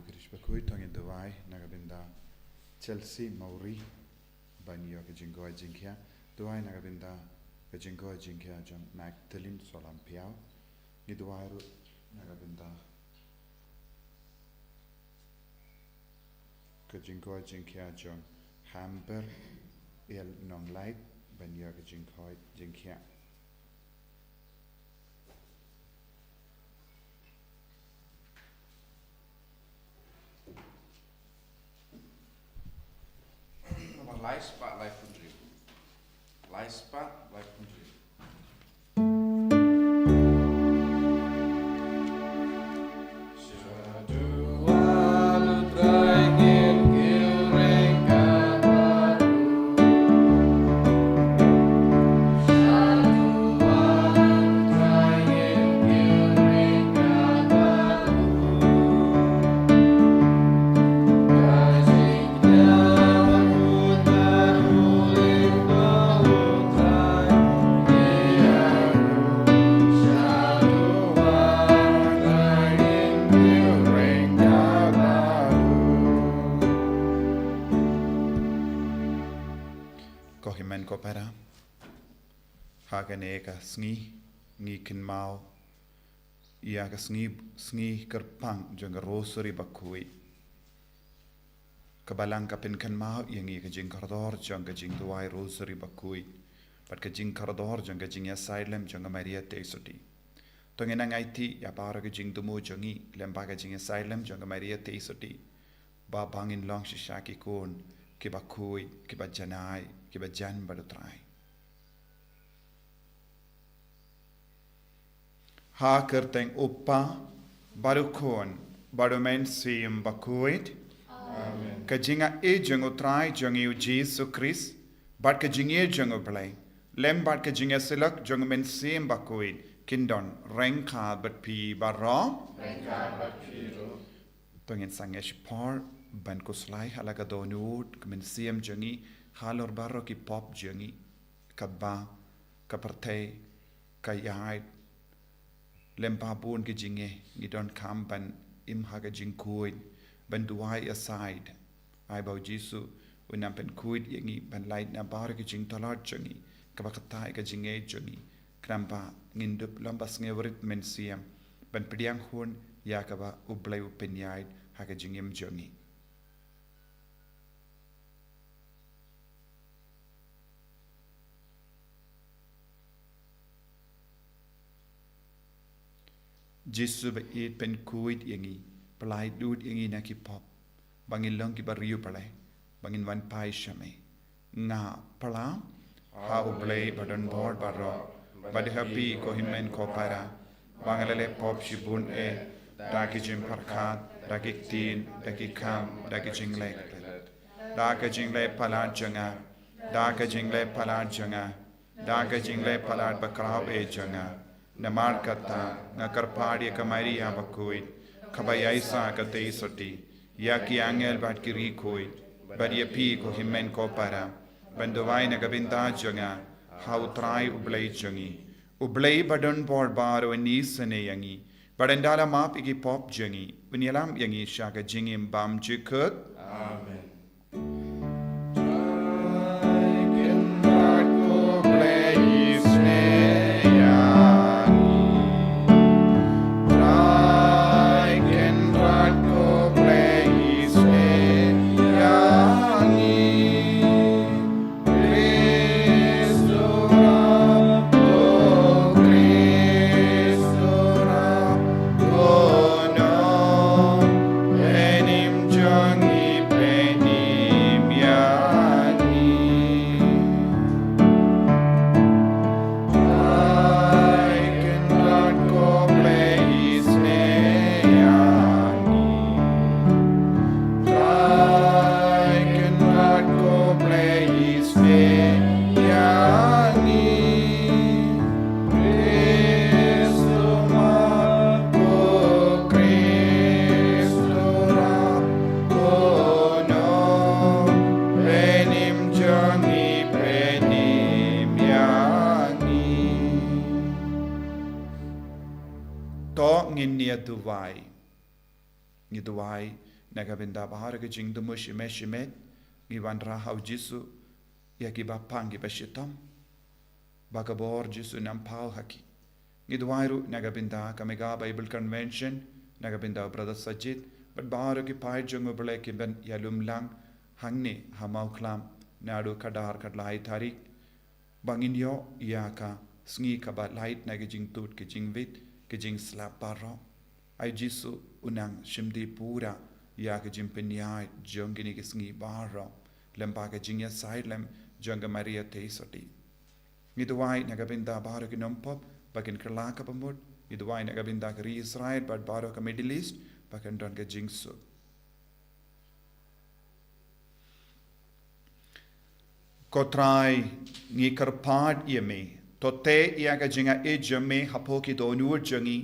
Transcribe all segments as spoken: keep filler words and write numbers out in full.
Kyrpad bakhuid, to ngin duwai na ka bynta Chelsea Mawrie ban ïoh ka jingkoit jingkhiah. Duwai na ka bynta ka jingkoit jingkhiah jong Magdalene Solampiaw. Ngi duwai ruh na ka bynta ka jingkoit jingkhiah jong Hamber L Nonglait ban ïoh ka jingkoit jingkhiah. Nombar lai spah laiphew hynriew. Lai spah laiphew hynriew. Ko hynmen ko para, ha kane ka sngi ngi kynmaw ïa ka sngi, sngi kyrpang jong ka Rosary bakhuid. Ka Balang ka pynkynmaw ïa ngi ka jingkordor jong ka jingduwai Rosary bakhuid bad ka jingkordor jong ka jingïasaid lem jong ka Maria Theisotti. To ngin nang aiti ïa baroh ka jingthmu jong ngi lem bad ka jingïasaid lem jong ka Maria Theisotti, ba ba ngin long shisha ki khun kiba khuid, kiba janai, kiba jan bad U Trai. Ha ka kyrteng U Kpa bad U Khun bad U Mynsiem Bakhuid. Amen. Ka jingïeit jong U Trai jong ngi U Jisu Khrist bad ka jingïeit jong U Blei lem bad ka jingïasyllok jong U Mynsiem Bakhuid kin don ryngkat bad phi baroh. Ryngkat bad phi ruh. To ngin sangeh shipor ban khuslai ha la ka dohnud ka mynsiem jong ngi halor baroh ki pop jong ngi. Kaba ka pyrthei ka ïaid lem bad bun ki jingeh, ngi donkam ban im ha ka jingkhuid, ban duwai ïasaid. Ai ba U Jisu un nang pynkhuid ïa ngi ban lait na baroh ki jingtlot jong ngi, kaba kata ka jingngeit jong ngi. Khnang ba ngin dup lem bad sngewrit mynsiem ban pdiang hun ïa kaba U Blei u pynïaid ha ka jingim jong ngi. Jisu ba ïeit, pynkhuid ïa ngi, pyllait lut ïa ngi na ki pop, ba ngin long kiba riewblei, ba ngin wan phai sha me. Nga pyrshang ha U Blei ba don bor baroh, bad ha phi ko hynmen ko para, ba nga la leh pop shibun eh, da ki jingpyrkhat, da ki ktien, da ki kam, da ki jingleh klet. Da ka jingleh palat jong nga, da ka jingleh palat jong nga, da ka jingleh palat bakhraw eh jong nga. Namar kata nga kyrpad ïa ka Maria bakhuid, kaba ïaisah ka Theisotti, ïa ki angel bad ki riewkhuid, bad ïa phi ko hynmen ko para, ban duwai na ka bynta jong nga ha U Trai U Blei jong ngi. U Blei ba don bor baroh un isynei ïa ngi, bad un da la map ïa ki pop jong ngi, un ïalam ïa ngi sha ka jingim bymjukut. Amen. To ngin ïa duwai. Ngi duwai Na ka bynta baroh ki jingdum shimet shimet, ngi wanrah ha u Jisu, ïa kiba pang kiba shitom, ba ka bor Jisu un ym paw ha ki. Ngi duwai ruh na ka bynta ka Mega Bible Convention, na ka bynta u Brother Sajid, bad baroh ki paid jong U Blei kiban ïalum lang hangne ha Mawkhlam, naduh khatar khatlai tarik, ba ngin ïoh ïa ka sngi kaba lait na ki jingtud ki jingwit ki jingslap baroh. Ai Jisu un nang shim dih pura ïa ki jingpynïaid jong kine ki sngi baroh, lyngba ka jingïasaid lem jong ka Maria Theisotti. Ngi duwai na ka bynta baroh ki nongpop, ba kin kylla ka bamut. Ngi duwai na ka bynta ka ri Israel bad baroh ka Middle East, ba kan don ka jingsuk. Ko Trai, ngi kyrpad ïa me, to teh ïa ka jingïeit jong me hapoh ki dohnud jong ngi,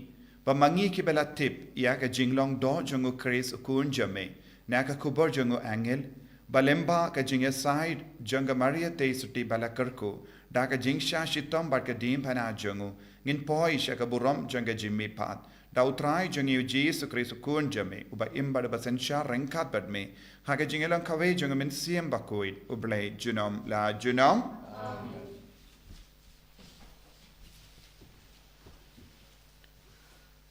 ba ma ngi kiba la tip ïa ka jinglong doh jong U Khrist U Khun jong me, na ka khubor jong u angel, ba lyngba ka jingïasaid jong ka Maria Theisotti ba la kyrkhu, da ka jingshah shitom bad ka diengphna jong u, ngin poi sha ka burom jong ka jingmihpat da U Trai jong ngi U Jisu Khrist U Khun jong me, uba im bad uba synshar ryngkat bad me, ha ka jingïalong kawei jong U Mynsiem Bakhuid, U Blei junom la junom. Amen.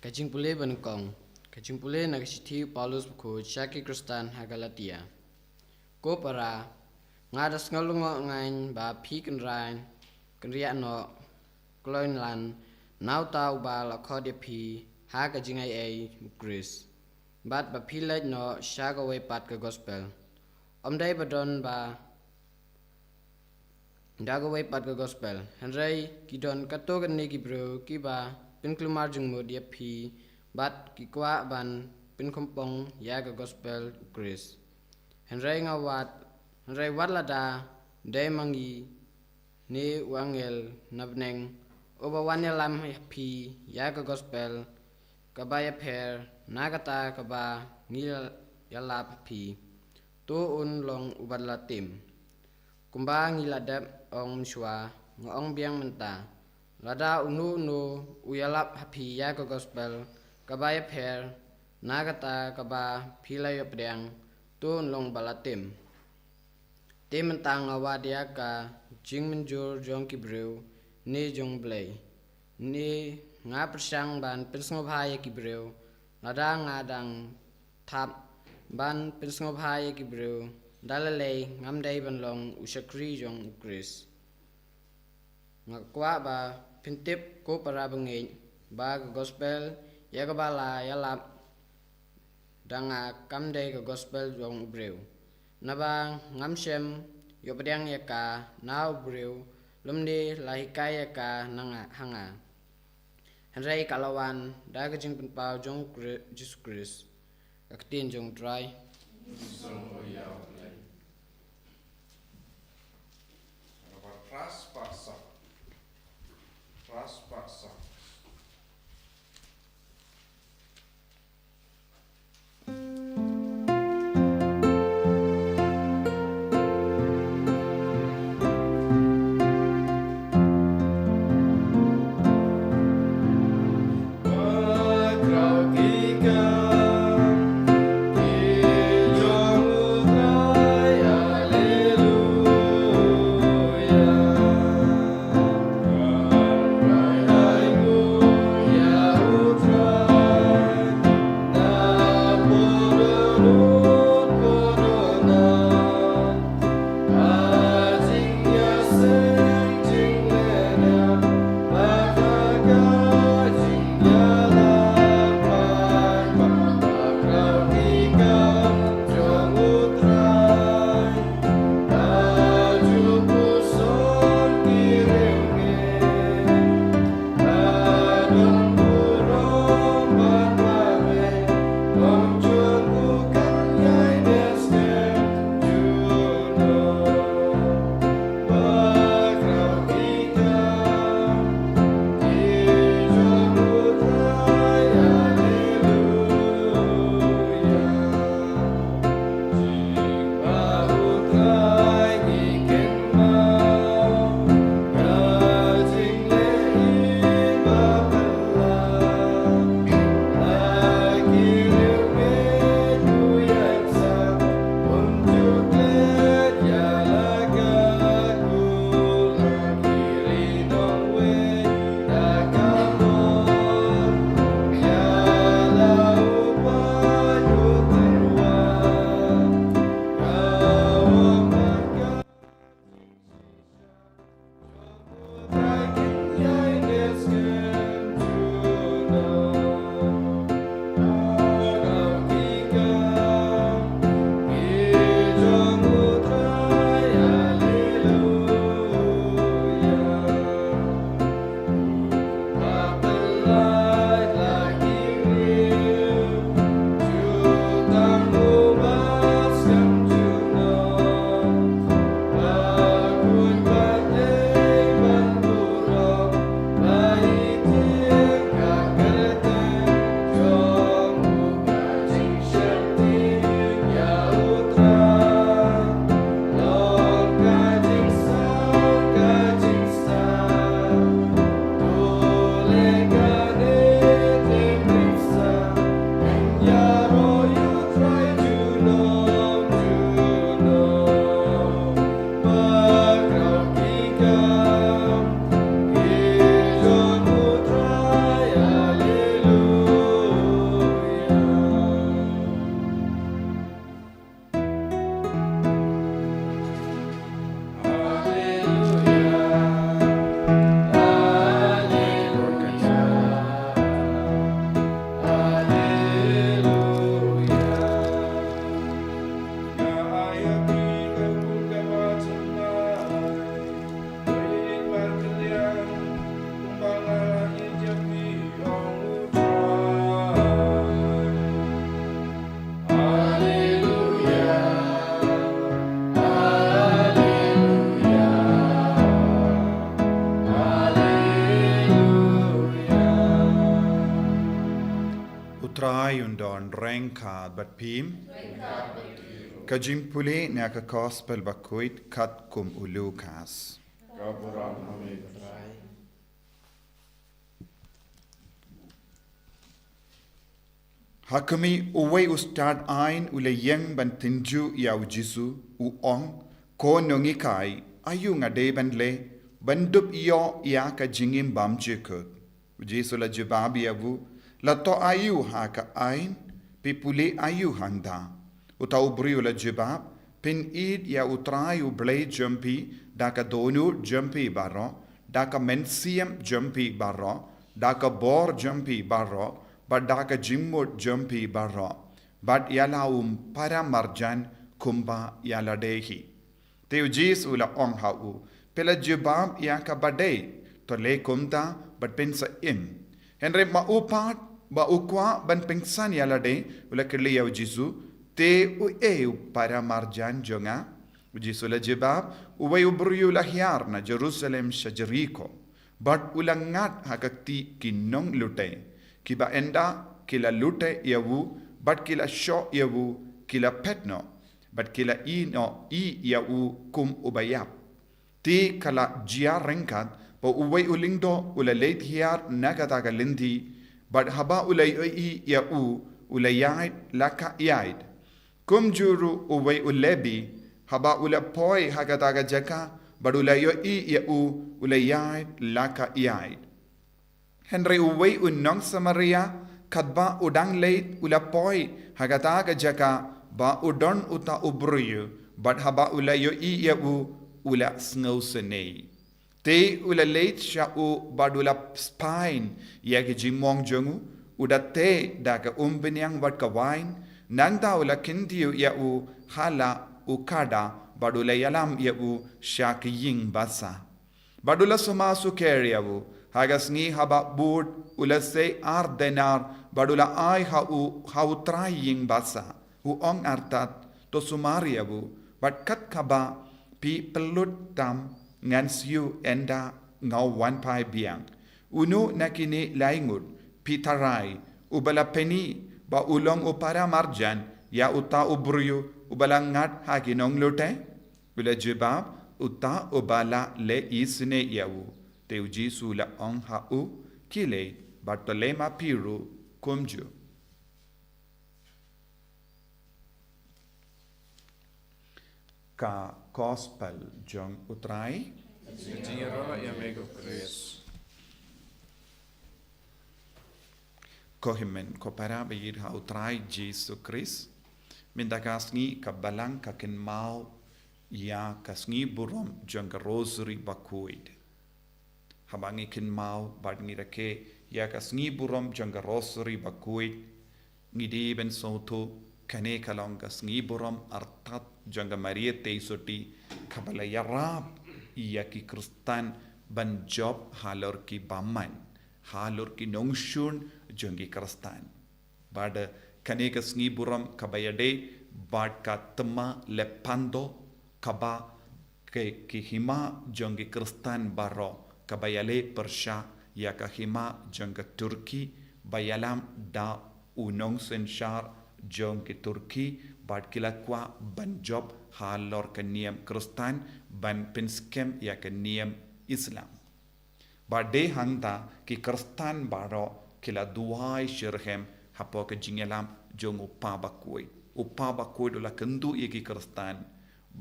Ka jingpule ba nyngkong. Ka jingpule na ka shithi u Paulus Bakhuid sha ki Khristan ha Galatia. Ko para, nga da sngew lyngngoh ngan ba phi kynran, kynriah noh, kloi lan, na uta uba la khot ïa phi ha ka jingaiei U Khrist, bad ba phi leit noh sha kawei pat ka gospel. Ym dei ba don ba da kawei pat ka gospel, hynrei ki don katto katne ki briew kiba pynkulmar jingmut ïa phi, bad ki kwah ban pynkhumpong ïa ka gospel U Khrist. Hynrei nga wad, hynrei wat lada dei ma ngi ne u angel na bneng, uba wan ïalam ha phi ïa ka gospel kaba ïapher na kata kaba ngi ïalap ha phi, to un long uba la tim. Kumba ngi la dep ong mynshuwa, nga ong biang mynta, lada uno uno u ïalap ha phi ïa ka gospel kaba ïapher na kata kaba phi la ïoh pdiang, to un long ba la tim. Te mynta nga wad ïa ka jingmynjur jong ki briew ne jong U Blei, ne nga pyrshang ban pynsngewbha ïa ki briew? Lada nga dang thap ban pynsngewbha ïa ki briew, da lei lei ngam dei ban long u shakri jong U Khrist. Nga kwah ba phin tip ko para bangeit, ba ka gospel ïa kaba la ïalap da nga kam dei ka gospel jong u briew. Naba ngam shym ïoh pdiang ïa ka na u briew, lymne la hikai ïa ka na nga, ha nga. Hynrei ka la wan da ka jingpynpaw jong Khri-, Jisu Khrist. Ka ktien jong U Trai. Trust person. Trust person. Ai un don ryngkat bad phi. Ka jingpule na ka Gospel bakhuid katkum u Lukas. Ha khmih, uwei u stad aiñ u la ïeng ban tynjuh ïa u Jisu, u ong, Ko Nonghikai, aïu nga dei ban leh ban dup ïoh ïa ka jingim bymjukut? U Jisu u la jubab ïa u, La toh aïu ha ka aiñ? Phi pule aïu hangta? Uta u briew u la jubab, Phin ïeit ïa U Trai U Blei jong phi da ka dohnud jong phi baroh, da ka mynsiem jong phi baroh, da ka bor jong phi baroh, bad da ka jingmut jong phi baroh, bad ïa la u paramarjan kumba ïa lade hi. Te u Jisu u la ong ha u, Phi la jubab ïa kaba dei, to leh kumta bad phin sa im. Hynrei ma u pat ba u kwah ban pynksan ïa lade, u la kylli ïa u Jisu, Te uei u paramarjan jong nga? U Jisu u la jubab, Uwei u briew u la hiar na Jerusalem sha Jeriko, bad u la ngat ha ka kti ki nonglute, kiba ynda ki la lute ïa u, bad ki la shoh ïa u, ki la phet noh, bad ki la ïeh noh ïa u kum uba ïap. Te ka la jia ryngkat ba uwei u lyngdoh u la leit hiar na kata ka lynti, bad haba u la ïohi ïa u, u la ïaid la ka ïaid. Kumjuh ruh uwei u Lebi, haba u la poi ha kata ka jaka bad u la ïohi ïa u, u la ïaid la ka ïaid. Hynrei uwei u nong Samaria, katba u dang leit u la poi ha kata ka jaka ba u don uta u briew, bad haba u la ïohi ïa u, u la sngewsynei. Te u la leit sha u bad u la spaiñ ïa ka jingmong jong u, u da teh da ka umbniang bad ka waiñ, nangta u la kyntiew ïa u ha la u kada bad u la ïalam ïa u sha ka ïing basa. Bad u la sumar sukher ïa u, ha ka sngi haba bud u la sei ar denar, bad u la ai ha u, ha u trai ïing basa. U ong artat, to sumar ïa u, bad kat kaba phi pynlut tam ngan siew ynda nga wan phai biang. Uno na kine lai ngut phi tharai uba la pyni ba u long u paramarjan ïa uta u briew uba la ngat ha ki nonglute? U la jubab, uta uba la leh isynei ïa u. Te u Jisu u la ong ha u, khie leit bad to leh ma phi ruh kumjuh. Ka Gospel jong U Trai. Jingïaroh ïa me ko Khrist. Ko hynmen ko para ba ïeit ha U Trai Jisu Khrist. Mynta ka sngi ka Balang ka kynmaw ïa ka sngi burom jong ka Rosary bakhuid. Haba ngi kynmaw bad ngi rakhe ïa ka sngi burom jong ka Rosary bakhuid, ngi dei ban sngewthuh kane ka long ka sngi burom artat jong ka Maria Theisotti, kaba la ïarap ïa ki Khristan ban jop halor ki bymman, halor ki nongshun jong ki Khristan. Bad kane ka sngi burom kaba ïadei bad ka thma Lepanto, kaba ki, ki hima jong ki Khristan baroh, kaba ïaleh pyrshah ïa ka hima jong ka Turkey, ba ïalam da u nongsynshar jong ki Turkey, bad ki la kwah ban jop halor ka niam Khristan ban pynskhem ïa ka niam Islam. Bad dei hangta ki Khristan baroh ki la duwai shitrhem hapoh ka jingïalam jong u Kpa bakhuid. U Kpa bakhuid u la kynduh ïa ki Khristan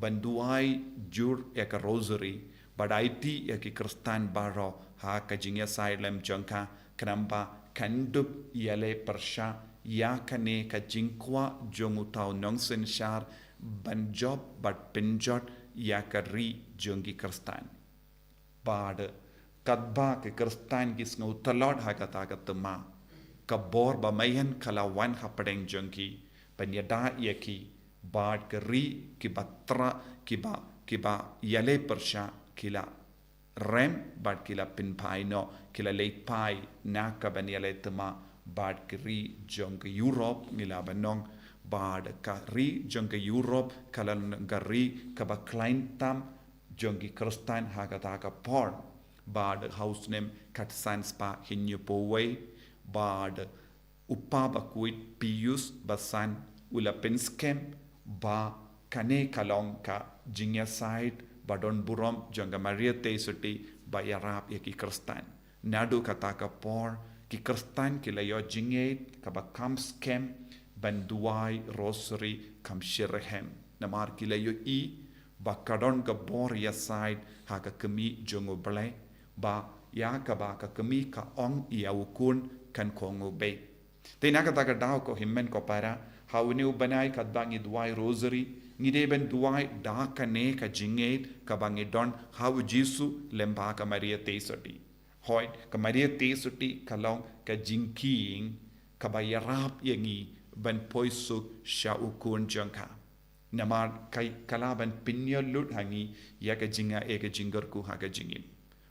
ban duwai jur ïa ka Rosary, bad aiti ïa ki Khristan baroh ha ka jingïasaid lem jong ka, khnang ba kan dup ïaleh pyrshah ïa kane ka jingkwah jong uta u nongsynshar ban jop bad pynjot ïa ka ri jong ki Khristan. Bad katba ki Khristan ki sngew tlot ha kata ka thma, ka bor ba meiñ ka la wan hapdeng jong ki, ban ïada ïa ki, bad ka ri kiba tra, kiba, kiba ïaleh pyrshah ki la rem, bad ki la pynphai noh, ki la leit phai na ka ban ïaleh thma, bad ka ri jong ka Europe ngi lah ban ong, bad ka ri jong ka Europe ka la long ka ri kaba khlaiñ tam jong ki Khristan ha kata ka por. Bad ha u snem khatsan spah hynñiewphew wei, bad u pa bakhuid Pius ba san u la pynskhem ba kane ka long ka jingïasaid ba don burom jong ka Maria Theisotti ba ïarap ïa ki Khristan. Naduh kata ka por ki Khristan ki la ïoh jingngeit kaba kham skhem ban duwai rosary kham shitrhem. Namar ki la ïohi ba ka don ka bor ïasaid ha ka kmie jong U Blei, ba ïa kaba ka kmie ka ong ïa u khun kan khong u beit. Te na kata ka daw ko hynmen ko para, ha une u bnai katba ngi duwai rosary, ngi dei ban duwai da kane ka jingngeit kaba ngi don ha U Jisu lem bad ka Maria Theisotti. Hooid, ka Maria Theisotti ka long ka jingkheiñ kaba ïarap ïa ngi ban poi suk sha u khun jong ka. Namar ka, ka lah ban pynïoh lut ha ngi ïa ka jingaiei ka jingkyrkhu ha ka jingim.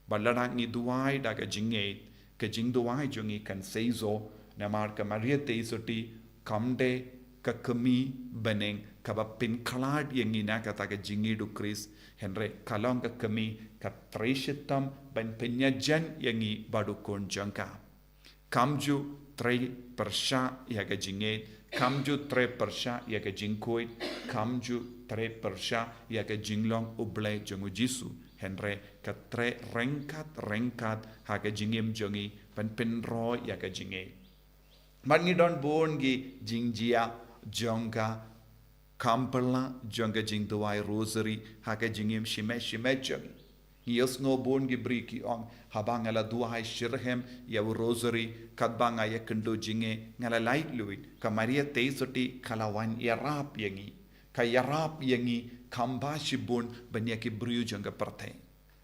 Bad lada ngi duwai da ka jingngeit, ka jingduwai jong ngi kan seisoh, namar ka Maria Theisotti kam dei ka kmie bneng kaba pynkhlad ïa ngi na kata ka jingïeit U Khrist, hynrei ka long ka kmie ka trei shitom ban pynïajan ïa ngi bad u khun jong ka. Kam ju trei pyrshah ïa ka jingngeit, kam ju trei pyrshah ïa ka jingkhuid, kam ju trei pyrshah ïa ka jinglong U Blei jong U Jisu, hynrei ka trei ryngkat ryngkat ha ka jingim jong ngi ban pynroi ïa ka jingngeit. Bad ngi don bun ki jingjia jong ka kham pyrshah jong ka jingduwai rosary ha ka jingim shimet shimet jong ngi. Ngi ïohsngew bun ki briew ki ong, haba nga la duwai shitrhem ïa u rosary, katba nga ïakynduh jingeh, nga la laitluid, ka Maria Theisotti ka la wan ïarap ïa ngi. Ka ïarap ïa ngi kham ba shibun ban ïa ki briew jong ka pyrthei.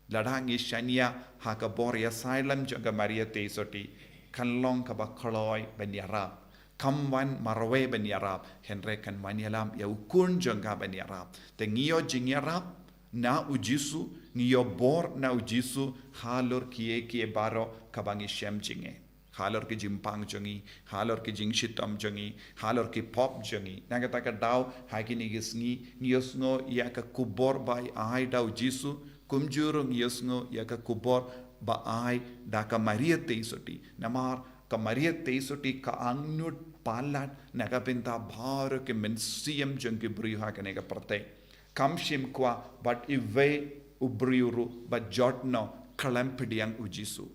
Lada ngi shaniah ha ka bor ïasaid lem jong ka Maria Theisotti, kan long kaba kloi ban ïarap. Kam wan marwei ban ïarap, hynrei kan wan ïalam ïa u khun jong ka ban ïarap. Te ngi ïoh jingïarap na U Jisu, ngi ïoh bor na U Jisu, halor kiei kiei baroh kaba ngi shem jingeh. Halor ki jingpang jong ngi, halor ki jingshitom jong ngi, halor ki pop jong ngi. Na kata ka daw, ha kine ki sngi, ngi ïohsngew ïa ka khubor ba ai da U Jisu, kumjuh ruh ngi ïohsngew ïa ka khubor ba ai da ka Maria Theisotti. Namar ka Maria Theisotti ka angnud palat na ka bynta baroh ki mynsiem jong ki briew ha kane ka pyrthei. Kam shim kwah bad iwei u briew ruh ba jot noh khlem pdiang U Jisu.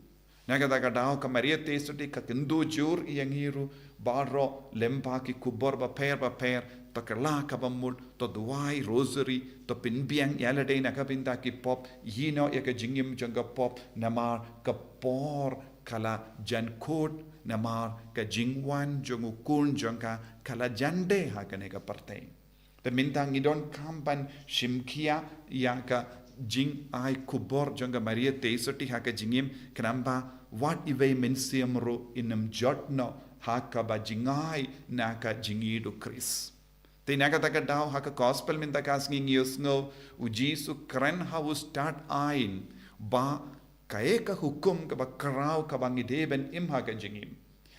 Na kata ka daw ka Maria Theisotti ka kynduh jur ïa ngi ruh baroh lem bad ki khubor bapher bapher, to kylla kaba mut, to duwai rosary, to pynbiang ïa lade na ka bynta ki pop, ïehnoh ïa ka jingim jong ka pop, namar ka por ka la jan kut, namar ka jingwan jong u khun jong ka ka la jan dei ha kane ka pyrthei. Te mynta ngi donkam ban shim khia ïa ka jingai khubor jong ka Maria Theisotti ha ka jingim, khnang ba wat iwei mynsiem ruh in ym jot noh ha kaba jngai na ka jingïeit U Khrist. Te na kata ka daw ha ka gospel mynta ka sngi ngi ïohsngew U Jisu kren ha u stad aiñ ba kaei ka hukum kaba khraw kaba ngi dei ban im ha ka jingim.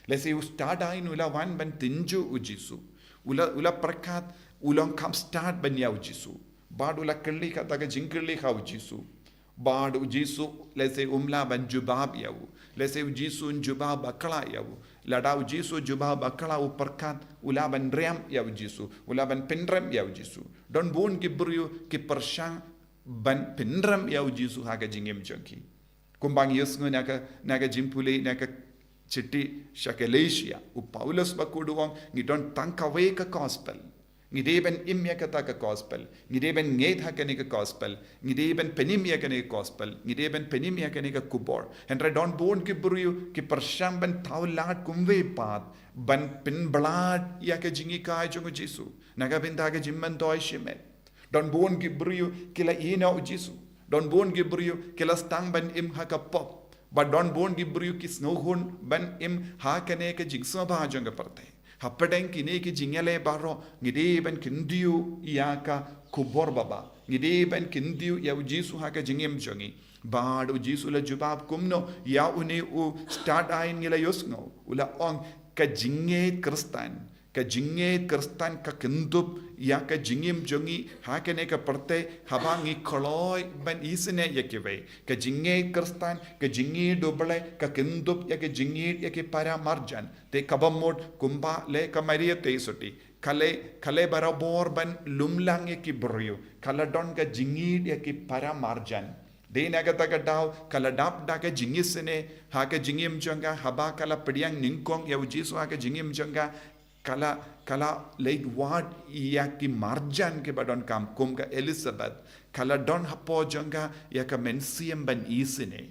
Lehse u stad aiñ u la wan ban tynjuh U Jisu. U la, u la pyrkhat, u long kham stad ban ïa U Jisu. Bad u la kylli kata ka jingkylli ha U Jisu. Bad U Jisu, lehse um lah ban jubab ïa u. Lehse U Jisu un jubab bakla ïa u. Lada U Jisu jubab bakla u pyrkhat, u lah ban rem ïa U Jisu. U lah ban pynrem ïa U Jisu. Don bun ki briew ki pyrshang ban pynrem ïa U Jisu ha ka jingim jong ki. Kumba ngi ïohsngew na ka, na ka jingpule, na ka shithi sha Galatia, u Paulus bakhuid u ong, ngi don tang kawei ka gospel. Ngi dei ban im ïa kata ka gospel. Ngi dei ban ngeit ha kane ka gospel. Ngi dei ban pynim ïa kane ka gospel. Ngi dei ban pynim ïa kane ka khubor. Hynrei don bun ki briew ki pyrshang ban thaw lad kumwei pat ban pynblad ïa ka jinghikai jong U Jisu. Na ka bynta ka jingmyntoi shimet. Don bun ki briew ki la ïehnoh U Jisu. Don bun ki briew ki la sdang ban im ha ka pop. Bad don bun ki briew ki sngewhun ban im ha kane ka jingsngewbha jong ka pyrthei. Hapdeng kine ki jingïaleh baroh ngi dei ban kyntiew ïa ka khubor babha. Ngi dei ban kyntiew ïa U Jisu ha ka jingim jong ngi. Bad U Jisu u la jubab kumno ïa une u stad aiñ ngi la ïohsngew. U la ong ka jingngeit Khristan Ka jingngeit Khristan ka kynthup ïa ka jingim jong ngi ha kane ka pyrthei haba ngi kloi ban isynei ïa kiwei. Ka jingngeit Khristan, ka jingngeit U Blei ka kynthup ïa ka jingngeit ïa ki para marjan. Te kaba mut kumba leh ka Maria Theisotti, ka leh, ka leh barabor ban lumlang ïa ki briew. Ka la don ka jingngeit ïa ki para marjan. Dei na kata ka daw ka la dap da ka jingisynei ha ka jingim jong ka, haba ka la pdiang nyngkong ïa U Jisu ha ka jingim jong ka, ka la, ka la leit wad ïa ki marjan kiba donkam, kum ka Elizabeth. Ka la don hapoh jong ka ïa ka mynsiem ban isynei.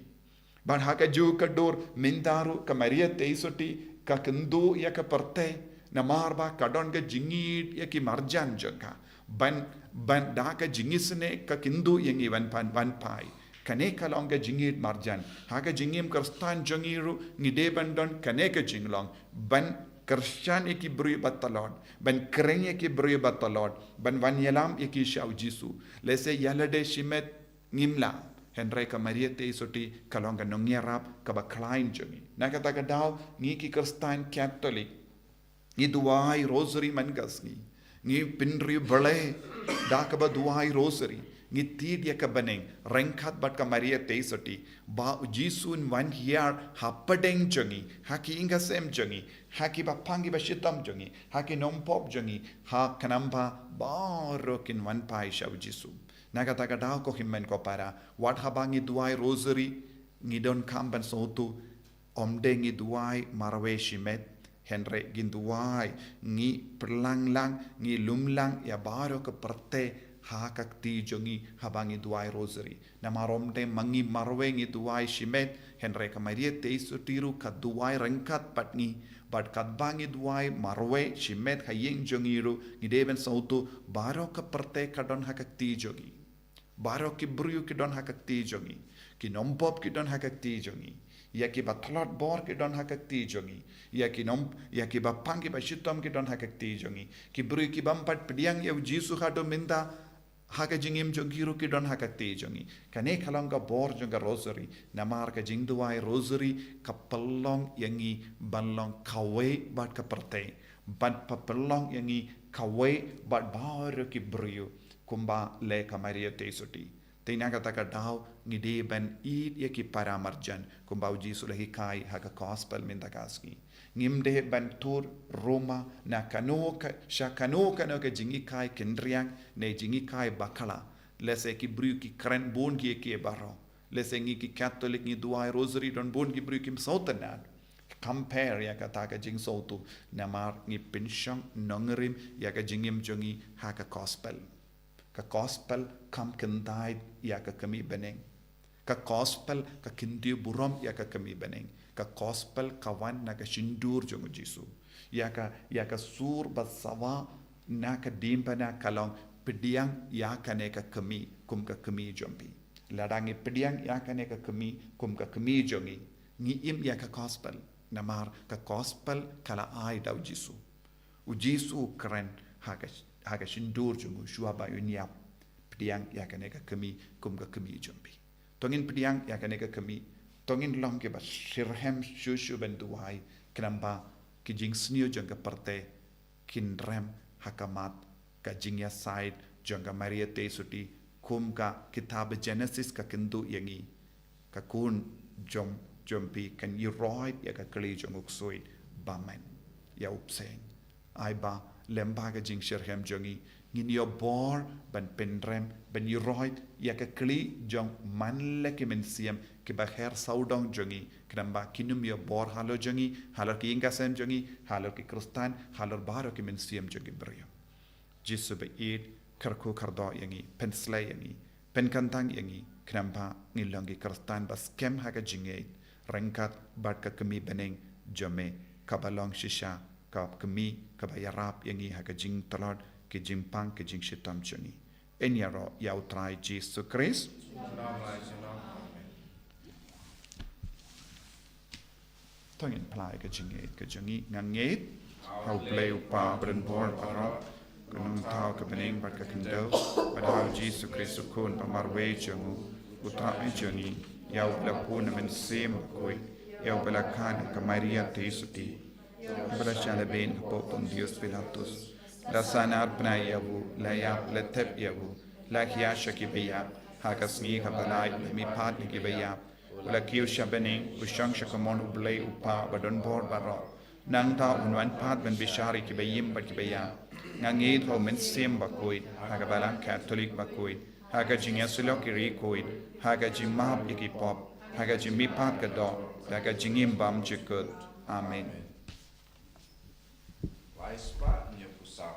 Bad ha kajuh ka dur mynta ruh ka Maria Theisotti ka kynduh ïa ka pyrthei, namar ba ka don ka jingngeit ïa ki marjan jong ka. Ban, ban da ka jingisynei ka kynduh ïa ngi ban pan, ban phai. Kane ka long ka jingngeit marjan. Ha ka jingim Khristan jong ngi ruh ngi dei ban don kane ka jinglong. Ban kyrshan ïa ki briew ba tlot. Ban kren ïa ki briew ba tlot. Ban wan ïalam ïa ki sha U Jisu. Lehse ïa lade shimet ngim lah. Hynrei ka Maria Theisotti ka long ka nongïarap kaba khlaiñ jong ngi. Na kata ka daw ngi ki Khristan Katholik ngi duwai Rosary man ka sngi. Ngi pynriew Blei da kaba duwai Rosary. Ngi tied ïa ka bneng ryngkat bad ka Maria Theisotti ba U Jisu un wan hiar hapdeng jong ngi, ha ki ïing ki sem jong ngi, ha kiba pang kiba shitom jong ngi, ha ki nongpop jong ngi, ha khnang ba baroh kin wan phai sha U Jisu. Na kata ka daw ko hynmen ko para, wat haba ngi duwai Rosary ngi donkam ban sngewthuh, ym dei ngi duwai marwei shimet, hynrei ngin duwai, ngi pynlang lang, ngi lumlang ïa baroh ka pyrthei ha ka kti jong ngi haba ngi duwai Rosary. Namar ym dei ma ngi marwei ngi duwai shimet, hynrei ka Maria Theisotti ruh ka duwai ryngkat bad ngi. Bad katba ngi duwai marwei shimet ha ïing jong ngi ruh, ngi dei ban sngewthuh baroh ka pyrthei ka don ha ka kti jong ngi. Baroh ki briew ki don ha ka kti jong ngi. Ki nongpop ki don ha ka kti jong ngi. Ïa kiba tlot bor ki don ha ka kti jong ngi. Ïa ki nong, ïa kiba pang kiba shitom ki don ha ka kti jong ngi. Ki briew ki bym pat pdiang ïa U Jisu haduh mynta ha ka jingim jong ki ruh ki don ha ka kti jong ngi. Kane ka long ka bor jong ka Rosary. Namar ka jingduwai Rosary ka pynlong ïa ngi ban long kawei bad ka pyrthei. Ban pynlong ïa ngi kawei bad baroh ki briew. Kumba leh ka Maria Theisotti. Te na kata ka daw ngi dei ban ïeit ïa ki para marjan kumba U Jisu u la hikai ha ka gospel mynta ka sngi. Ngim dei ban tur ruma na kano ka, sha kano kano ka jinghikai kynriang ne jinghikai bakla. Lehse ki briew ki kren bun kiei kiei baroh. Lehse ngi ki Katholik ngi duwai Rosary don bun ki briew kim sngewtynnad. Compare ïa kata ka jingsngewthuh namar ngi pynshong nongrim ïa ka jingim jong ngi ha ka gospel. Ka gospel kam kyntait ïa ka kmie bneng. Ka gospel ka kyntiew burom ïa ka kmie bneng. Ka gospel ka wan na ka shyntur jong U Jisu. Ïa ka, ïa ka sur ba sawa na ka diengphna ka long pdiang ïa kane ka kmie kum ka kmie jong phi. Lada ngi pdiang ïa kane ka kmie kum ka kmie jong ngi, ngi im ïa ka gospel. Namar ka gospel ka la ai da U Jisu. U Jisu u kren ha ka, ha ka shyntur jong u shuwa ba un ïap. Pdiang ïa kane ka kmie kum ka kmie jong phi. To ngin pdiang ïa kane ka kmie. To ngin long kiba shitrhem shuh shuh ban duwai khnang ba ki jingsniew jong ka pyrthei kin rem ha khmat ka jingïasaid jong ka Maria Theisotti kum ka kitab Genesis ka kynduh ïa ngi. Ka khun jong, jong phi kan ïaroit ïa ka kli jong u ksuid bymman. Ïa u bseiñ. Ai ba lem bad ka jingshitrhem jong ngi ngin ïoh bor ban pynrem, ban ïaroit ïa ka kli jong man la ki mynsiem kiba her sawdong jong ngi, khnang ba kin ym ïoh bor halor jong ngi, halor ki ïing ki sem jong ngi, halor ki Khristan, halor baroh ki mynsiem jong ki briew. Jisu ba ïeit, kyrkhu kyrdoh ïa ngi, pynsleh ïa ngi, pynkyntang ïa ngi, khnang ba ngin long ki Khristan ba skhem ha ka jingngeit, ryngkat bad ka kmie bneng jong me, kaba long shisha ka kmie kaba ïarap ïa ngi ha ka jingtlot, ki jingpang, ki jingshitom jong ngi. Yn ïaroh ïa U Trai Jisu Khrist. To ngin phla ïa ka jingngeit ka jong ngi. Nga ngeit ha U Blei U Kpa badonbor baroh, ka nongthaw ka bneng bad ka khyndew, bad ha U Jisu Khrist u Khun ba marwei jong u, U Trai jong ngi, ïa uba la bun na Mynsiem Bakhuid, ïa uba la kha na ka Maria Theisotti. Ba la shah lehbeiñ hapoh Pontius Pilatus. La sahnarphna ïa u, la ïap, la thep ïa u, la khia sha ki baïap. Ha ka sngi kaba lai u la mihpat na ki baïap. U la kiew sha bneng, u shong sha kamon U Blei U Kpa ba don bor baroh. Nangta un wan pat ban bishar ïa ki baïm bad ki baïap. Nga ngeit ha U Mynsiem Bakhuid, ha ka Balang Katholik bakhuid, ha ka jingïasyllok ïa ki riewkhuid, ha ka jingmap ïa ki pop, ha ka jingmihpat ka doh, ha ka jingim bymjukut. Amen. Lai spah hynñiew phew saw.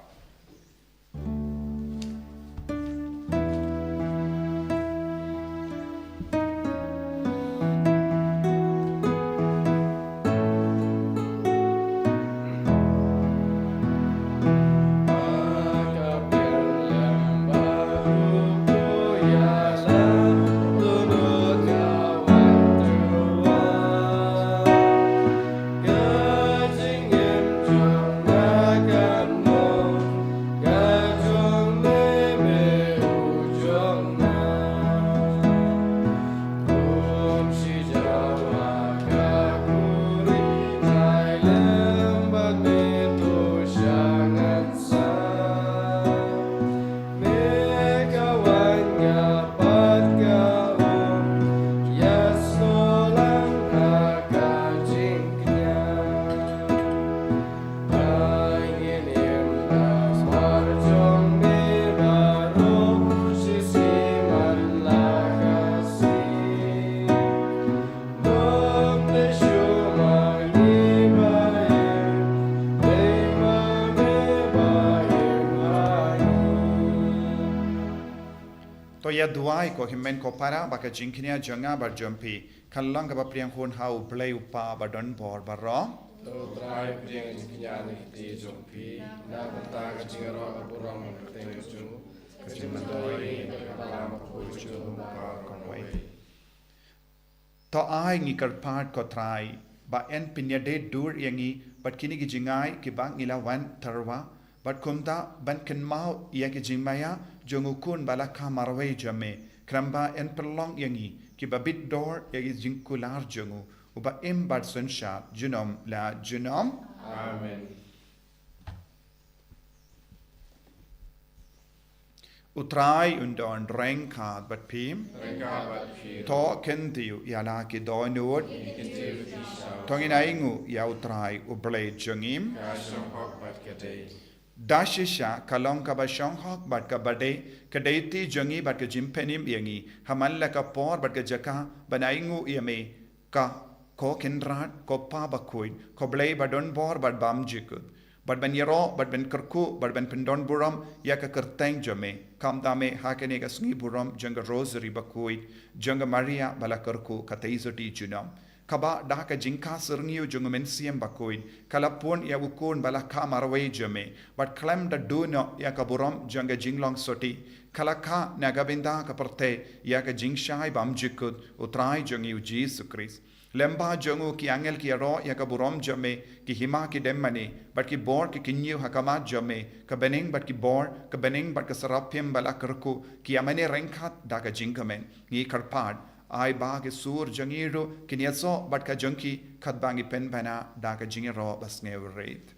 To ïa duwai ko hynmen ko para ba ka jingkñia jong nga bad jong phi kan long kaba pdiang hun ha U Blei U Kpa ba don bor baroh. To Trai pdiang jingkñia na ki kti jong phi na ka bynta ka jingïaroh ka burom ka kyrteng jong u, ka jingmyntoi ka balang bakhuid jong u Kpa kawei. To ai ngi kyrpad ko Trai ba yn pynïadei dur ïa ngi bad kine ki jingai kiba ngi la wan tyrwa, bad kumta ban kynmaw ïa ki jingmaïa jong u Khun ba la kha marwei jong me, khnang ba yn pynlong ïa ngi kiba bit dor ïa ki jingkular jong u, uba im bad synshar junom la junom. Amen. U Trai un don ryngkat bad phi. Ryngkat bad phi. To kyntiew ïa la ki dohnud. Ngi kyntiew ïa phi sha. To ngin ainguh ïa U Trai U Blei jong ngi. Ka shong hok bad ka dei. Da shisha ka long kaba shong hok bad kaba dei ka dei ti jong ngi bad ka jingpynim ïa ngi ha man la ka por bad ka jaka ban ainguh ïa me, ka, ko Kynrad, ko Pa Bakhuid, ko Blei ba don bor bad bymjukut, bad ban ïaroh bad ban kyrkhu bad ban pyndon burom ïa ka kyrteng jong me. Kumta me ha kane ka sngi burom jong ka Rosary bakhuid jong ka Maria ba la kyrkhu ka tei sotti junom, kaba da ka jingkha syrngiew jong U Mynsiem Bakhuid ka la pun ïa u Khun ba la kha marwei jong me, bad khlem da duh noh ïa ka burom jong ka jinglong sotti, ka la kha na ka bynta ka pyrthei ïa ka jingshai bymjukut U Trai jong ngi U Jisu Khrist. Lyngba jong u ki angel ki ïaroh ïa ka burom jong me, ki hima ki dem mane bad ki bor ki kynñiew ha khmat jong me, ka bneng bad ki bor, ka bneng bad ka seraphim ba la kyrkhu ki ïa mane ryngkat da ka jingkmen. Ngi kyrpad, ai ba ki sur jong ngi ruh kin ïasoh bad ka jong ki, katba ngi pynbna da ka jingïaroh ba sngewrit.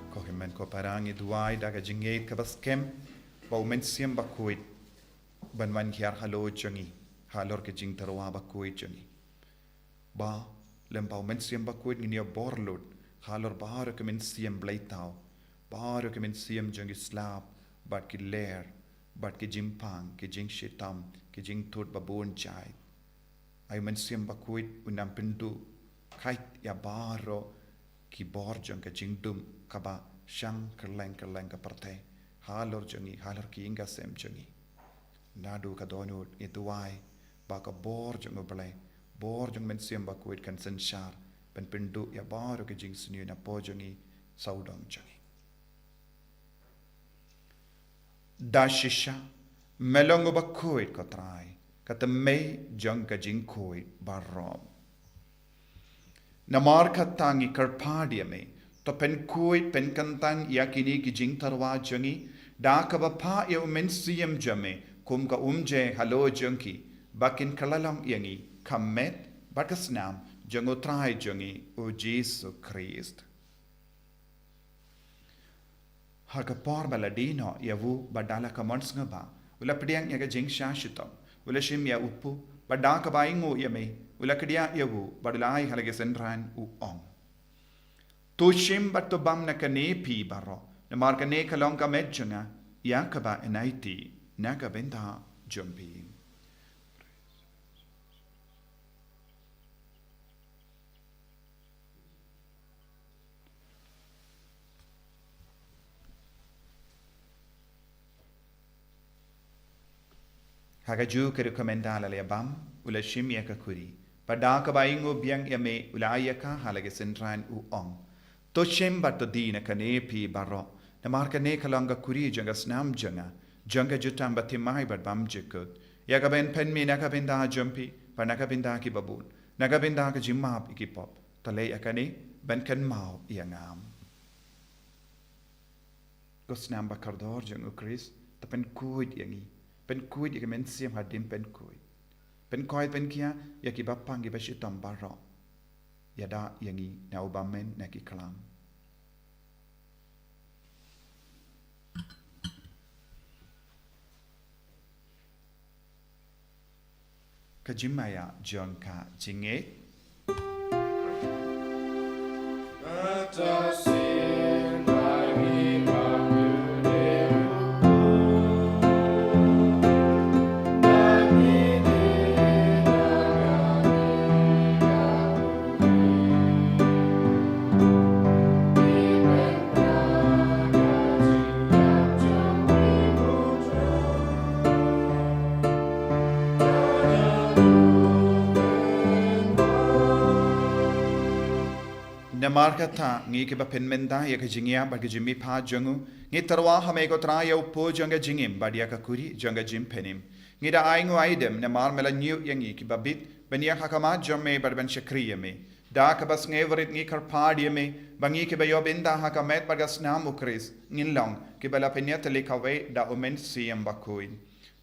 Ko hynmen ko para, ngi duwai da ka jingngeit kaba skhem ba U Mynsiem Bakhuid ban wan hiar halor jong ngi halor ka jingtyrwa bakhuid jong ngi. Ba lem ba u Mynsiem Bakhuid ngin ïoh bor lut halor baroh ka mynsiem bleitaw, baroh ka mynsiem jong ki slap bad ki ler, bad ki jingpang, ki jingshitom, ki jingthut babun jait. Ai u Mynsiem Bakhuid un nang pynduh kait ïa baroh ki bor jong ka jingdum kaba shang kylleng kylleng ka pyrthei halor jong ngi, halor ki ïing ki sem jong ngi. Naduh ka dohnud ngi duwai ba ka bor jong U Blei, bor jong u Mynsiem Bakhuid kan synshar ban pynduh ïa baroh ki jingsniew na pdeng jong ngi, sawdong jong ngi. Da shisha me long uba khuid, ko Trai, ka tymmen jong ka jingkhuid baroh. Namar kata ngi kyrpad ïa me, to pynkhuid pynkyntang ïa kine ki jingtyrwa jong ngi da kaba phah ïa u Mynsiem jong me kum ka umjai halor jong ki, ba kin kylla long ïa ngi ka met bad ka snam jong U Trai jong ngi U Jisu Khrist. Ha ka por ba la die noh ïa u bad da la ka mon sngewbha, u la pdiang ïa ka jingshah shitom, u la shim ïa u pud, bad da kaba ainguh ïa me, u la kdiah ïa u bad u la ai ha la ki synran, u ong: To shim bad to bam na kane phi baroh, namar kane ka long ka met jong nga ïa kaba yn aiti na ka bynta jong phi. Ha kajuh ka ruh ka mynta la leit bam, u la shim ïa ka khuri, bad da kaba ainguh biang ïa me, u la ai ïa ka ha la ki synran, u ong: To shim bad to die na kane phi baroh, namar kane ka long ka khuri jong ka snam jong nga, jong ka jutang bathymmai bad bymjukut, ïa kaba yn pynmih na ka bynta jong phi bad na ka bynta kiba bun, na ka bynta ka jingmap ïa ki pop. To leh ïa kane ban kynmaw ïa nga. Ko snam ba kordor jong U Khrist, to pynkhuid ïa ngi, pynkhuid ïa ka mynsiem hadien pynkhuid, pynkhuid pynkhia ïa kiba pang kiba shitom baroh. Ïada ïa ngi na u bymman na ki khlam. Ka jingmaïa jong ka jingngeit. Namar kata, ngi kiba pynmynta ïa ka jingïap bad ka jingmihpat jong u, ngi tyrwa ha me ko Trai ïa u pud jong ka jingim bad ïa ka khuri jong ka jingpynim. Ngi da ainguh aidem namar me la ñiew ïa ngi kiba bit ban ïeng ha khmat jong me bad ban shakri ïa me. Da kaba sngewrit ngi kyrpad ïa me ba ngi kiba ïoh bynta ha ka met bad ka snam U Khrist ngin long kiba la pynïatylli kawei da u Mynsiem Bakhuid.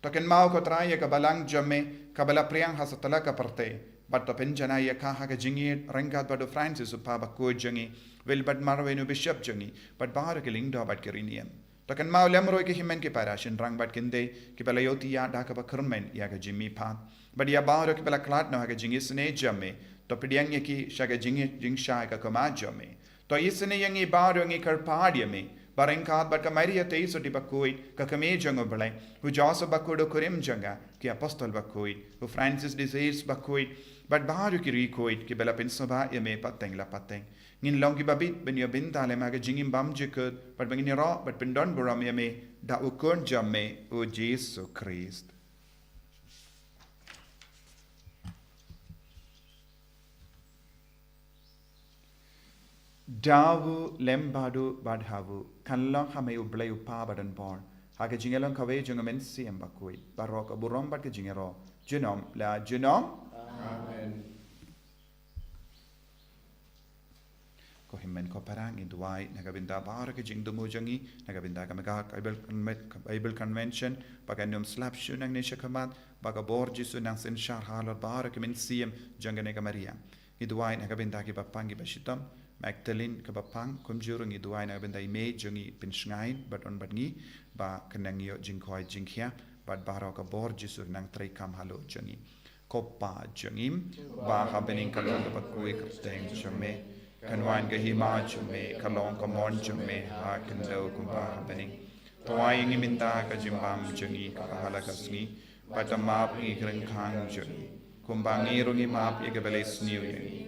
To kynmaw ko Trai ïa ka balang jong me kaba la phriang ha satlak ka pyrthei, bad to pynjanai ïa ka ha ka jingïeit ryngkat bad u Francis u Pha Bakhuid jong ngi, Wilbert Marwein u Bishop jong ngi, bad baroh ki lyngdoh bad ki riewniam. To kynmaw lem ruh ïa ki hynmen ki para shynrang bad kynthei kiba la ïohthiah da kaba kyrmen ïa ka jingmihpat, bad ïa baroh kiba la khlad noh ha ka jingisynei jong me. To pdiang ïa ki sha ka jing, jingshai ka khmat jong me. To isynei ïa ngi baroh, ngi kyrpad ïa me ba ryngkat bad ka Maria Theisotti Bakhuid, ka Kmie jong U Blei, u Joseph Bakhuid u kurim jong ka, ki Apostol Bakhuid, u Francis de Sales Bakhuid, bad baroh ki riewkhuid kiba la pynsngewbha ïa me pateng la pateng, ngin long kiba bit ban ïoh bynta lem ha ka jingim bymjukut, bad ba ngin ïaroh bad pyndonburom ïa me da u Khun jong me u Jisu Khrist. Da u lem bad u bad ha u, kan long ha me U Blei U Kpa badonbor, ha ka jingïalong kawei jong u Mynsiem Bakhuid, baroh ka burom bad ka jingïaroh junom la junom. Amen. Ko hynmen ko para, ngi duwai na ka bynta baroh ka jingthmu jong ngi, na ka bynta ka Mega Bible Conven-, Bible Convention, ba kan ym slap shuh nangne shakhmat, ba ka bor Jisu nang synshar halor baroh ki mynsiem jong kane ka Maria. Ngi duwai na ka bynta kiba pang kiba shitom, Magdalene kaba pang, kumjuh ruh ngi duwai na ka bynta i mei jong ngi Pynshngaiñ, bad un bad ngi, ba kan nang ïoh jingkhuid jingkhiah, bad baroh ka bor Jisu nang treikam halor jong ngi. Ko Pa jong ngi ba ha bneng, ka long ka bakhuid kyrteng jong me, kan wan ka hima jong me, ka long ka mon jong me ha khyndew kumba ha bneng. To ai ïa ngi mynta ka jingbam jong ngi kaba ha la ka sngi, bad to map ïa ngi ki ryngkang jong ngi, kumba ngi ruh ngi map ïa kiba la sniew ïa ngi.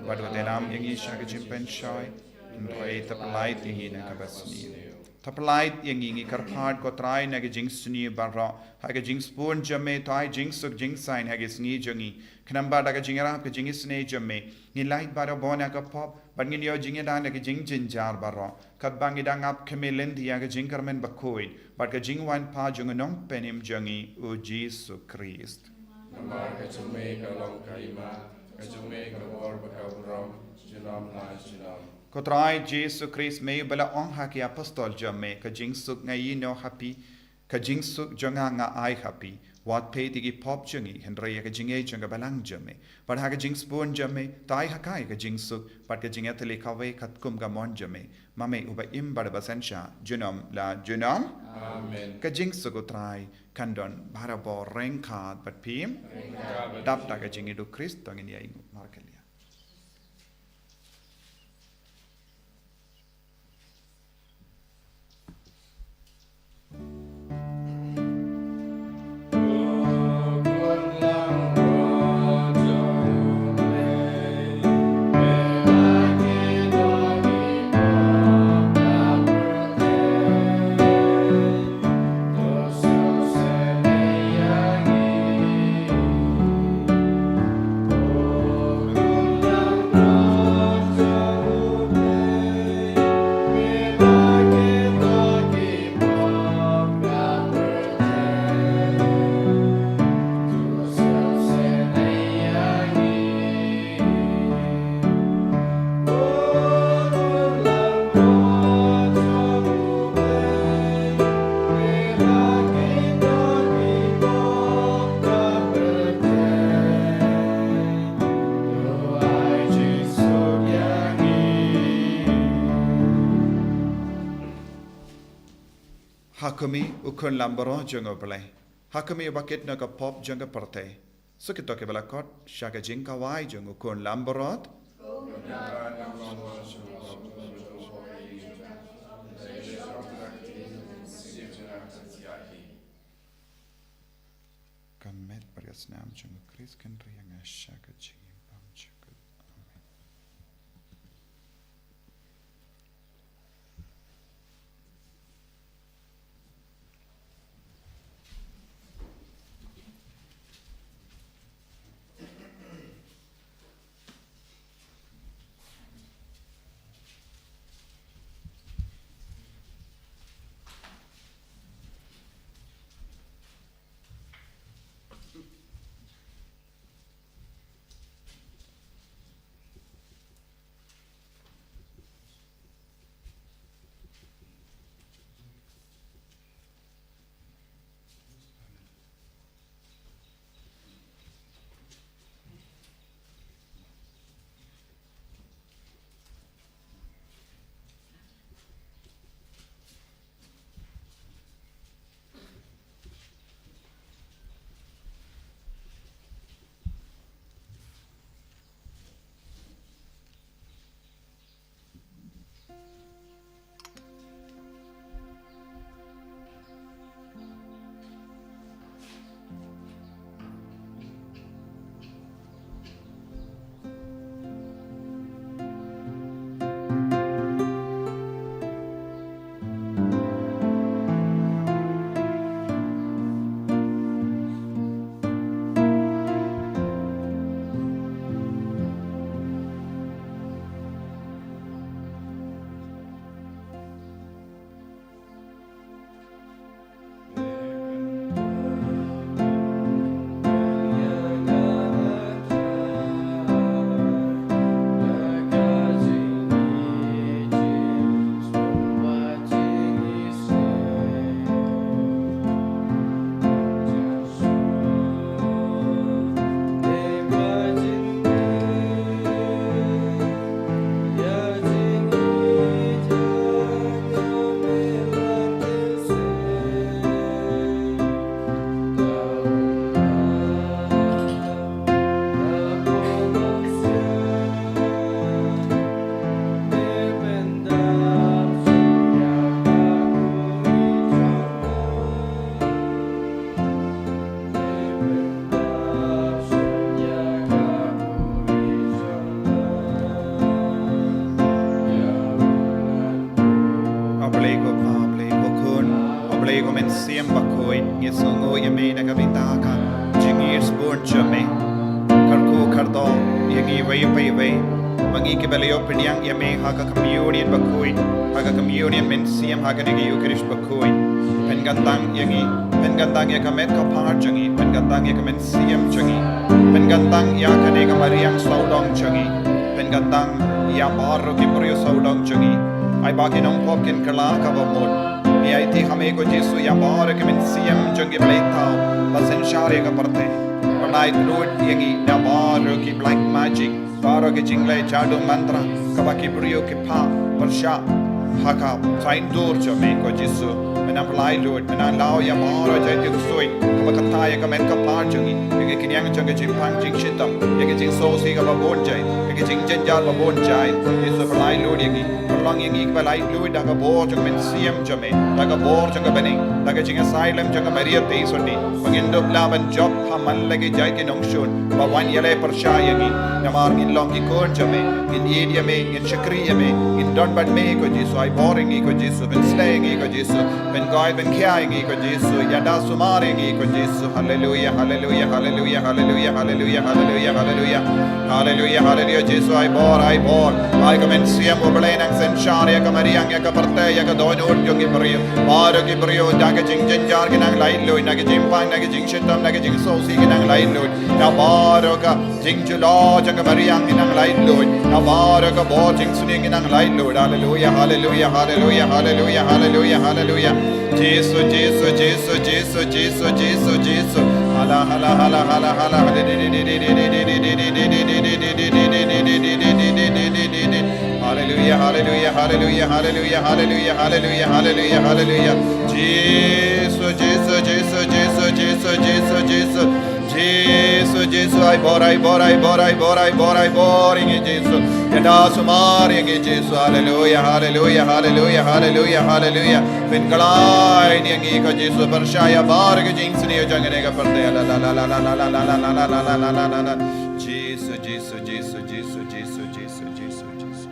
Bad wat ïalam ïa ngi sha ka jingpynshoi, hynrei to pyllait ïa ngi na kaba sniew. To pyllait ïa ngi, ngi kyrpad ko Trai, na ka jingsniew baroh, ha ka jingsbun jong me, to ai jingsuk jingsaiñ ha ka sngi jong ngi. Khnang ba da ka jingïarap ka jingisynei jong me, ngin lait baroh bun na ka pop, bad ngin ïoh jingïada na ka jingjynjar baroh, katba ngi dang ap khmih lynti ïa ka jingkyrmen bakhuid bad ka jingwan pat jong u Nongpynim jong ngi, u Jisu Khrist. Namar ka jong me ka long ka hima, ka jong me ka bor bad ka burom, junom la junom. Ko Trai Jisu Khrist, me uba la ong ha ki apostol jong me, ka jingsuk nga ïehnoh ha phi, ka jingsuk jong nga nga ai ha phi. Wat peit ïa ki pop jong ngi, hynrei ïa ka jingïeit jong ka balang jong me. Bad ha ka jingsbun jong me, to ai ha ka ka jingsuk bad ka jingïatylli kawei katkum ka mon jong me. Ma me uba im bad uba synshar junom la junom. Amen. Ka jingsuk u Trai kan don barabor ryngkat bad phi. Ryngkat bad phi. Dap da ka jingïeit u Khrist to ngin ïa ïnguh markylliang. Ha khmih, u khun lambaroh jong U Blei. Ha khmih, ba kit na ka pop jong ka pyrthei. Sa kito kiba la khot sha ka jingkawei jong u khun lambaroh. Ka met bad ka snam jong u Khrist kan ri ïa nga sha ka jingim bymjukut. Amen. Blei ko Mynsiem Bakhuid, ngi sngewnguh ïa me na ka bynta ka jingïaisbun jong me. Kyrkhu kyrdoh ïa ngi iwei pa iwei, ma ngi kiba la ïoh pdiang ïa me ha ka communion bakhuid, ha ka communion mynsiem, ha kane ka Eucharist bakhuid. Pynkyntang ïa ngi, pynkyntang ïa ka met ka phad jong ngi, pynkyntang ïa ka mynsiem jong ngi, pynkyntang ïa kane ka mariang sawdong jong ngi, pynkyntang ïa baroh ki briew sawdong jong ngi. Ai ba ki nongpop kin kylla kaba mut. Ngi aiti ha me ko Jisu ïa baroh ki mynsiem jong ki ba la thaw ban synshar ïa ka pyrthei. Pynlait lut ïa ngi na baroh ki black magic, baroh ki jingleh jadu mantra kaba ki briew ki phah pyrshah ha ka saiñdur jong me ko Jisu. Me nang pynlait lut, me nang law ïa baroh jait ki ksuid kaba kata ïa ka met ka phad jong ngi, ïa ki khñiang jong ka jingpang jingshitom, ïa ka jingsngewsih kaba bun jait, ïa ka jingjynjar ba bun jait. Jisu, pynlait lut ïa ngi. Pynlong ïa ngi kiba lait lut da ka bor jong ka mynsiem jong me, da ka bor jong ka bneng, da ka jingïasai lem jong ka Maria Theisotti, ba ngin dup lah ban jop ha man la ki jait ki nongshun ba wan ïaleh pyrshah ïa ngi. Namar ngin long ki khun jong me, ngin ïeit ïa me, ngin shakri ïa me, ngin don bad me ko Jisu. Ai bor ïa ngi ko Jisu, pynsleh ïa ngi ko Jisu, pynkoit pynkhia ïa ngi ko Jisu, ïada sumar ïa ngi ko Jisu. Haleluia, haleluia, haleluia, haleluia, haleluia, haleluia, haleluia. Haleluia, haleluia, Jisu, ai bor, ai bor. Ai ka mynsiem U Blei nang synshar ïa ka mariang, ïa ka pyrthei, ïa ka dohnud jong ki briew. Baroh ki briew da ka jingjynjar ki nang lait lut, na ka jingpang, na ka jingshitom, na ka jingsngewsih ki nang lait lut. Na baroh ka jingjulor jong ka mariang ki nang lait lut. Na baroh ka bor jingsngewsih ki nang lait lut. Haleluia, haleluia, haleluia, haleluia, haleluia, haleluia. Jisu, Jisu, Jisu, Jisu, Jisu, Jisu. Hala, hala, hala, hala, hala. Haleluia, haleluia, haleluia, haleluia, haleluia, haleluia, haleluia, haleluia. Jisu, Jisu, Jisu, Jisu, Jisu, Jisu, Jisu. Jisu, Jisu, ai bor, ai bor, ai bor, ai bor, ai bor, ai bor ïa ngi Jisu. Ïada sumar ïa ngi Jisu. Haleluia, haleluia, haleluia, haleluia, haleluia. Pynkylla ïa ngi ko Jisu, pyrshah ïa baroh ki jingsniew jong kane ka pyrthei. La, la, la. Jisu, Jisu, Jisu, Jisu, Jisu, Jisu, Jisu, Jisu.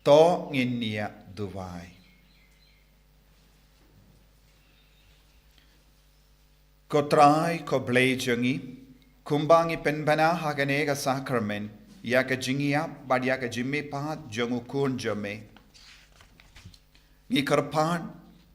To ngin ïa duwai. Ko Trai, ko Blei jong ngi, kumba ngi pynbna ha kane ka sakramen ïa ka jingïap bad ïa ka jingmihpat jong u Khun jong me. Ngi kyrpad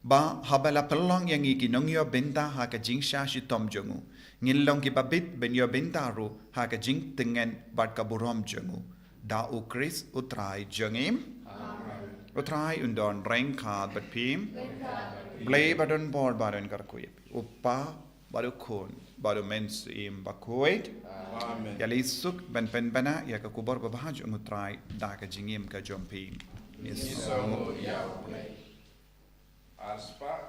ba haba la pynlong ïa ngi ki nongïoh bynta ha ka jingshah shitom jong u, ngin long kiba bit ban ïoh bynta ruh ha ka jingtngen bad ka burom jong u. Da U Khrist U Trai jong ngi. Amen. U Trai un don ryngkat bad phi. Ryngkat bad phi. Blei ba don bor ba don kyrkhu ïa phi. U Kpa bad U Khun bad U Mynsiem Bakhuid. Amen. Ïa lei suk ban pynbna ïa ka khubor babha jong U Trai da ka jingim ka jong phi. Ngi sngewnguh ïa U Blei. Ar spah,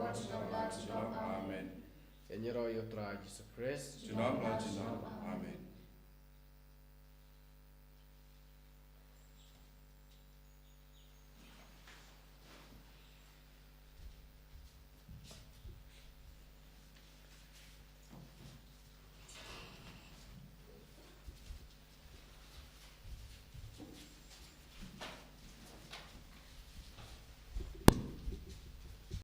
Amen. Ïaroh ïa u Trai Jisu Khrist. Junom la junom. Amen.